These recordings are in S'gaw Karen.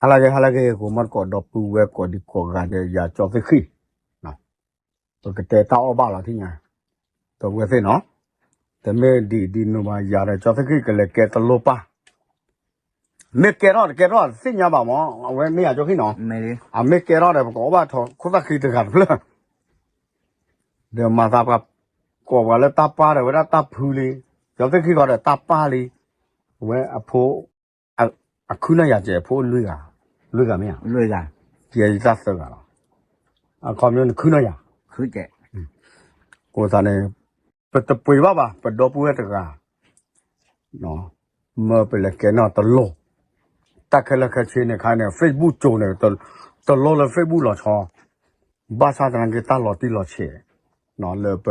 ဟါလၢဂ့ၤ ဟါလၢဂ့ၤ ကိးမီၢ်တကိး ဒီပုၢ်ဝဲၢ်ကိးဒံကိးဂၤဒီး ယၤကၠီသ့ၣ်ဃံၣ်, ပကတဲတၢ်အီၣ်ဘၣ်လီၤထံၣ်ညါ, ဒီပုၢ်ဝဲၢ်သ့ၣ်နီၤ, တမ့ၢ်ဒ်ဒ်နီၤဘၣ် ယၤဒီးကၠီသ့ၣ်ဃံၣ်ကလဲၤကဲတလိၣ်ပၢ်, မ့ၢ်ကဲထီၣ်တကဲထီၣ်တသ့ၣ်ညါဘၣ်မး အဝဲမ့ၢ်ယၤကၠီသ့ၣ်ဃံၣ်နီၤ, အမ့ၢ်ကဲထီၣ်ဒီး ပကအီၣ်ဘၣ်ထိးခိၣ်သၣ်ဃံတဂၤတဖျၢၣ် ဒီးမၤသးပှၤ ကိးပှၤလၢတၢ်ပၢ်ဒီး ဝဲဒၣ်တၢ်ဖုလံ, ကၠီသ့ၣ်ဃံၣ်ဃီဒီးတၢ်ပၢ်လံ, အဝဲအဖိ အခုၣ်နီၢ်ယၤကဲး အဖိအိၣ်လွံၢ်ဂၤ, လွံၢ်ဂၤမ့ၢ်ဧါ, ကဲယတၢ်သၢဂၤလီၤ, အခီပညီနခုၣ်နီၢ်ယၤ, အဃိသတးန့ၣ် ပတပှ့ၤဘၣ်ဘၣ် ပဒီပုၢ်ဝဲၢ်တဂၤ မၢပလဲၤကဲနီၢ်တလိၣ်, တၢ်ခဲလၢာ်ခဲဆ့န့ၣ်ခါန့ၣ် Facebook ကၠိန့ၣ် တလိၣ်လၢ Facebook လီၤဆီ, ဘၣ်ဆၣ်သနာ်က့တၢ်လီၤတံၢ်လီၤဆဲး, လၢပ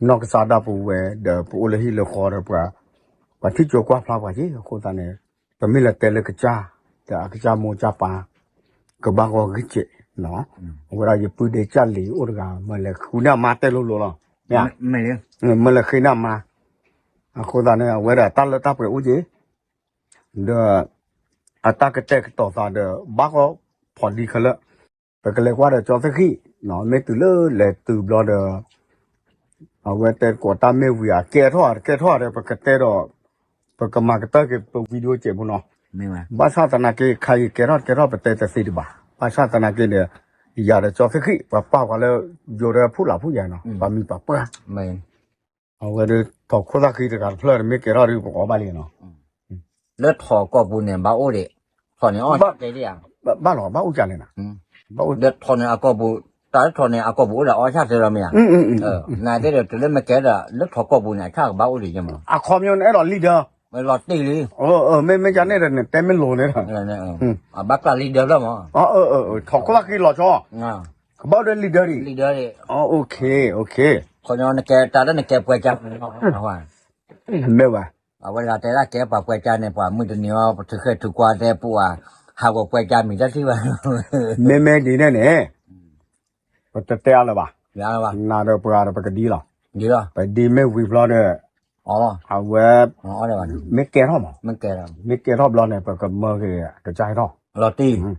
နီၢ်ကစၢ်ဒၣ်ပူၤဝဲဒီး ပအိၣ်လၢဟံၣ်လၢဃီဒီးပှၤ ပှၤထံၣ်ကၠိကွၢ်ဖျါပှၤက့ၤ အဃိသတးန့ၣ် ပမ့ၢ်လဲၤတဲလၢကစၢ် ဒီးအကစၢ်မိၢ်ကစၢ်ပၢ် ကဘၣ်ဂီၢ်ဂံၢ်စဲး, အဝဲဒၣ်ယပုၢ်ဒ့ကၢ်လံၤအိၣ်တဂၤ မၢလဲၤဃုန့ၢ်အမါတဲလိၤလိၤလီၤ, မ့ၢ် မၢလဲၤဃ့န့ၢ်အမါ, အဃိသတးန့ၣ် အဝဲဒၣ်တၢ်လၢတၢ်ပှဲၤအိၣ်က့ၤ ဒီး အတၢ်ကတဲာ်ကတီၤသးဒီး ဘၣ်ဂီၢ်ဖီၣ်ဒံးခဲလၢာ်, ပကလဲၤကွၢ်ဒီးကၠီသ့ၣ်ဃံၣ်, မ့ၢ်တုၤလၢလဲၤတုၤဘျီဒီး အဝဲတဲကိးတၢ်မ့ၢ်ဝံၤ အကဲထီၣ် တကဲထီၣ်ဒီး ပကတဲဒီး ပကမၤကတၢၢ်က့ၤပ video စဲးဖိနီၤ, ဘၣ်ဆၣ်သနာ်က့ ခါအံၤကဲထီၣ်တကဲထီၣ် ပတဲတသ့ဒံးဘၣ်, ဘၣ်ဆၣ်သနာ်က့ဒီး ယၤဒီးကၠီသ့ၣ်ဃံၣ် ပှၤပာ်ပှၤလၢ ယိၤဒီးဖူၣ်လၢဖူၣ်ယၤနီၤ ပှၤမံၤပှၤပှၢ် အဝဲဒၣ်ထိးခိၣ်သၣ်ဃံတဂၤတဖျၢၣ် မ့ၢ်ကဲထီၣ်ဒ်ပကအီၣ်ဘၣ်လံနီၤ, လၢထိးကိာ်ပူၤန့ၣ် ဘၣ်အိၣ်ဒံး, ထိးန့ၣ်အီၣ်ဘၣ်လီၤ ဘၣ်အိၣ်ကလဲၣ်နၤ, လၢထိးန့ၣ်အကိာ်ပူၤ, တၢ်လၢထိးန့ၣ်အကိာ်ပူၤအိၣ်ဒီးအီၣ်ဆၣ်သ့လီၤမ့ၢ်ဧါ, နတဲဒီးတုၤလၢမ့ၢ်ကဲဒီး လၢထိးကိာ်ပူၤန့ၣ် အဆၣ်ကဘၣ်အိၣ်ဒံးမး, အခီပညီနအဲၣ်ဒိးလံဒၢ လီၤတံၢ်လံ, မ့မ့ၢ်ကန့ၣ်ဒီးနတဲမ့ၢ်လိၤန့ၣ်ဒီး ဘၣ်ကျၢ်လံဒၢဖျၢၣ်မး, ထိးခိၣ်သၣ်ဃံလီၤဆီ, ကဘၣ်အိၣ်ဒီးလံဒၢဒံး, နကဲတၢ်လၢနကဲပှဲၤကၢ် မ့ၢ်ဝဲ, အဝဲဒၣ်တဲဒၣ်ကဲပှၤပှဲၤကၢ်န့ၣ် ပှၤမုၢ်တနံၤအီၤ ပထုးဃဲထုးကွၢ်တဲပူၤဧါ, ဟးဂီၤပှဲၤကၢ်မံၤတၢ်ထံၣ်ဘၣ်, မ့မ့ၢ်ဒ်န့ၣ်န့ၣ် ပတတဲအါလၢၤဘၣ်, နၤဒီးပှၤဒီးပကဒံလီၤ, ပဒံမ့ၢ်ဝံၤဘျီဒီး အဝဲ မ့ၢ်ကဲထီၣ်မး, မ့ၢ်ကဲထီၣ်ဘျီန့ၣ် ပကမၢက့ၤအကစၢ်ဟဲထီၣ်,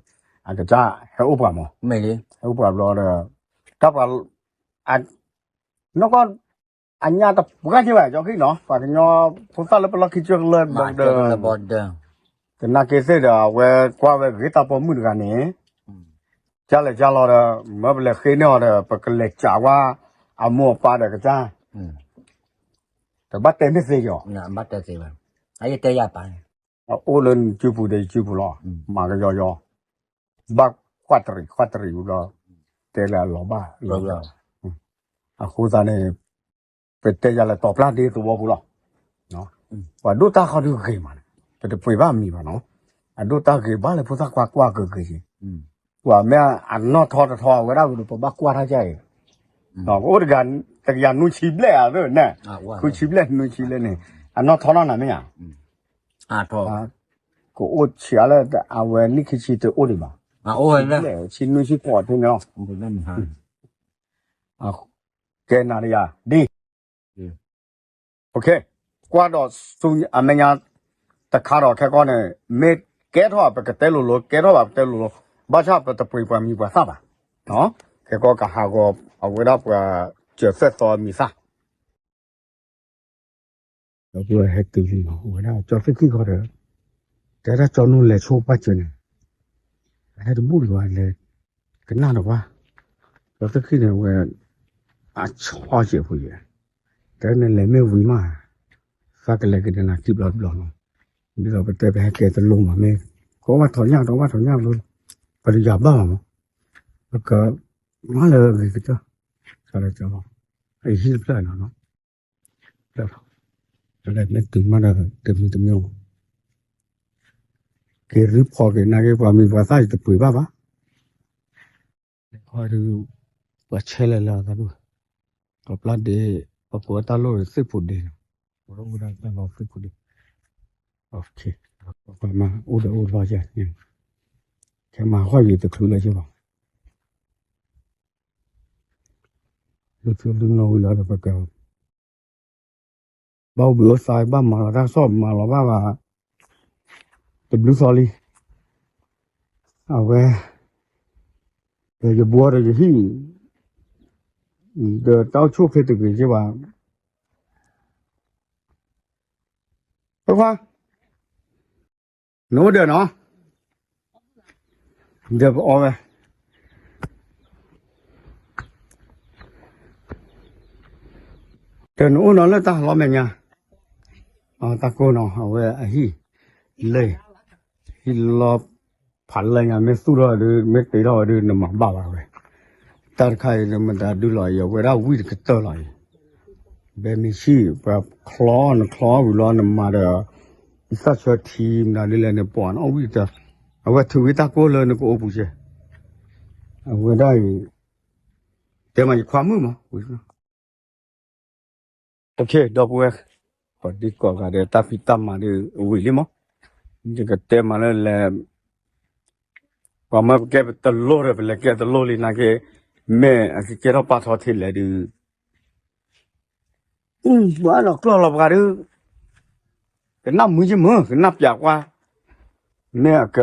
အကစၢ်ဟဲအိၣ်ပှၤမး, ဟဲအိၣ်ပှၤဘျီဒီး တၢ်ပှၤ နီၢ်ကီၢ် အညၣ်တပှၢ်က့ၤဘၣ် ကၠီခံနီၤ ပှၤကညီဖိသၣ်လၢပလီၢ်ခံကၢၢ်လၢ border, သနာ်က့သ့ၣ်ဒီး အဝဲကွၢ်ဝဲဂ့ၤတၢ်ပိာ်မုၣ်တဂၤန့ၣ် ကၢ်လဲၤကၢ်လီၤဒီး မၢပလဲၤဃ့န့ၢ်အီၤဒီး ပကလဲၤစးဝဲ အမိၢ်အပၢ်ဒီးကစၢ် တဘၣ်တဲမ့ၢ်သ့ကီး, အအိၣ်လၢနစုပူၤဒီးယစုပူၤလီၤ, မၤကယီယီ, ဘၣ်ကွၢ်တရံးကွၢ်တရံးဘျီ, တဲလၢအလီၤဘၣ်လီၤ, အဃိသတးန့ၣ် ပတဲယၤလၢတီၤပျၢ်ဒ့သဝီပူၤလီၤ, ပှၤဒိၣ်တၢ်ခီဒုဂ့ၤမးန့ၣ် ပတပှ့ၤဘၣ်မံၤဘၣ်နီၤ, အဒိၣ်တၢ်ဂ့ၤဘၣ်လၢဖိသၣ်ခွါကွၢ်ကဂ့ၤက့ၤ, ပှၤမ့ၢ်အနီၢ်ထီတထီအဝဲဒၣ်ဝံၤဒီး ပဘၣ်ကွၢ်ထီၣ်ကၢ်အံၤ, ပအိၣ်တဂၤ တကယၤနွံဆံဘျဲၣ်ဧါသ့ၣ်န့ၣ်, ခွံဆံဘျဲၣ်နွံဆံလၢန့ၣ်, အနီၢ်ထီနီၢ်နၤမ့ၢ်ဧါ, ကအိၣ်ဆံးအါလၢ အဝဲနံၣ်ခံဆံတအိၣ်ဒံးဘၣ်, ဆံနွံဆံဃိးထံန့ၣ်လီၤ, ကဲနၤဒီးယၤ ဒ် ကွၢ်ဒီးဆူအမဲာ်ညါတခါဒီးခဲကီၢ်န့ၣ် မ့ၢ်ကဲထီၣ်ပကတဲလိၤလိၤ ကဲထီၣ်ဘၣ်ပတဲလိၤလိၤ, ဘၣ်ဆၣ်ပတပှ့ၤပှၤမံၤပှၤသၣ်ဘၣ်, ခဲကီၢ်ကဟးဂီၤအဝဲဒၣ်ပှၤစၢၤသဲၣ်သီမံၤသၣ် ဒီးပဟဲတုၤလံနီၤ အဝဲဒၣ်ကၠီသ့ၣ်ခံခီဒီး တဲဒၣ်ကၠီနူၢ်လဲၤဆိပာ်စၢၤန့ၣ် အဟဲတဘူၣ်လၢၤဘၣ်လဲၤ ကနၣ်ဒီးပှၤ ကၠီသ့ၣ်ခံန့ၣ်ဝဲ အဆီစဲးဖိယဲၢ် တဲန့ၣ်လဲၤမ့ၢ်ဝံၤမး သးကလဲၤကဒဲနၤထံဘျီတဘျီနီၤ ဒ်သိးပတဲပဟဲကဲတလိၣ်မးမ့ၢ် ကအီၣ်ဘၣ်ထီၣ်ညၣ် ကအီၣ်ဘၣ်ထီၣ်ညၣ်ဘျီ ပတယၤဘၣ်မးမး ပက မၤလၢအဂ့ၤကတၢၢ် အဟံၣ်တဖျၢၣ်နီၤ ဖျၢၣ်လီၤ လၢမ့ၢ်တုၤမးဒီးတမံၤတမံၤ က့ၤရူၢ်ဖီၣ်က့ၤနာ်က့ၤပှၤမံၤပှၤသၣ်ယတပှ့ၤဘၣ်ဘၣ် ဟီဒုး ပှၤဆဲးလဲၣ်လၢအသးဒူၣ် ကီၢ်ပျၢ်ဒ့ ပှၤကိးဝဲတၢ်လိၣ်သ့ၣ်ဖိဒ့န့ၣ် ပှၤအိၣ်ဝဲဒၣ်တၢ်လီၢ်သ့ၣ်ဖိဒ့ ပှၤမၤအိၣ်ဒီးအိၣ်လီၤယဲၢ် ခဲမၤဟီၣ်ယံၤတချုးလၢယဘၣ် လုၢ်သုလုၢ်နီၣ်ဝံၤလီၤဒီးပက ဘၣ်အိၣ်ဘှံးအိၣ်သါ ဘၣ်မၤလီၤတၢ်ကစီၣ် မၤလီၤဘၣ်ဘၣ် တဘျုးသီလံ တ အဝဲ ဒီးယဘှီဒီးယဟံၣ် ဒီးတၢ်အိၣ်ဆူၣ်အိၣ်ချ့တဂ့ၤက့ၤဘၣ်. ခွါခွါ, နအိၣ်ဒီးနီၤ, ဒီးပအီဝဲ, ဒီးနအိၣ်နီၤလၢတၢ်လီၤမဲာ်ညါ, တၢ်ကိၢ်နီၤ အဝဲအဟံၣ်, လၢ ဟံၣ်လီၤဖးလဲၢ်ညါ မ့ၢ်သူၣ်ထီၣ်ဒုး မ့ၢ်တ့ထီၣ်ဝဲဒုး နမၤဘၣ်ဘၣ်ဝဲ, တၢ်တခါအံၤလၢမတၤဒုလီၤအံၤ အဝဲဒၣ်ဝံၣ်တကတၢၢ်လီၤအံၤ, ဘဲမ့ၢ်ဆံၣ် ပှၤချီနချီဝံၤလီၤ နမၤဒီး ယသၣ်ဆၢထံမတၤဒုလဲၣ် နပှၤနအီၣ်ဝံၣ်တကတၢၢ်, အဝဲထုးဝံၣ်တၢ်ကိၢ်လၢနကအိၣ်ပူၤစ့ၢ်, အဝဲဒၣ်အံၤ တဲမးယခွါမုၣ်မး ဝံၤ ဒီပုၢ်ဝဲၢ်, ကိးဒံကိးဂၤဒီး တၢ်ဖံးတၢ်မၤဒီး အဝံၤလံမး, ယကတဲမးလၢလဲၤ, ပှၤမၢပကဲပတလိၣ်ဒီး ပလဲၤကဲတလိၣ်လံနာ်က့, မ့ၢ်အကကဲထီၣ်ပာ်ထီၣ်ထဲလဲၣ်ဒုး, ပှၤနီၢ်ကျီၢ်လီၤပှၤဒုး, ကနၣ်မုာ်ယမုာ် ကနၣ်ပျးကွၢ်, မ့ၢ်အက,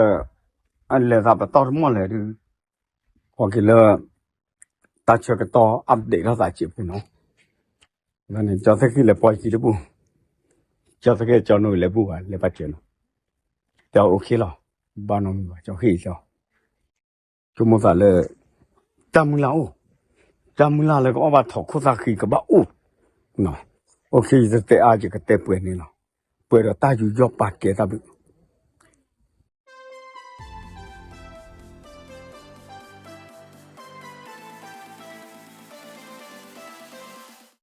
အလဲၤသးပတီၢ်တမီၢ်လဲၣ်ဒုး, ကွၢ်က့ၤလၢ တၢ်ဆၢကတီၢ် update ထီၣ်သးစဲးဖိနီၤ, န့ၣ် ကၠီသ့ၣ်ဃံလဲၤပီယခံတပူၤ, ကၠီသ့ၣ်ဃံကၠီနိလဲၤဘူၣ်ဘၣ် လဲၤပာ်စၢၤနီၤ, တဲအီၤ OK လီၤ, ဘၣ်နီတမံၤဘၣ် ကၠီဃံကၠီ ဆိကမိၣ်သးလၢ တၢ်မုၢ်လၢ်အိၣ်, တၢ်မုၢ်လၢ်လၢကအီၣ်ဘၣ်ထိးခိၣ်သၣ်ဃံကဘၣ်အိၣ်, OK ယတတဲအါ ယကတဲပှဲၤန့ၣ်လီၤ, ပှဲၤဒီးတၢ်ယူးယီၣ်ပာ်ကဲတၢ်ဘျုး,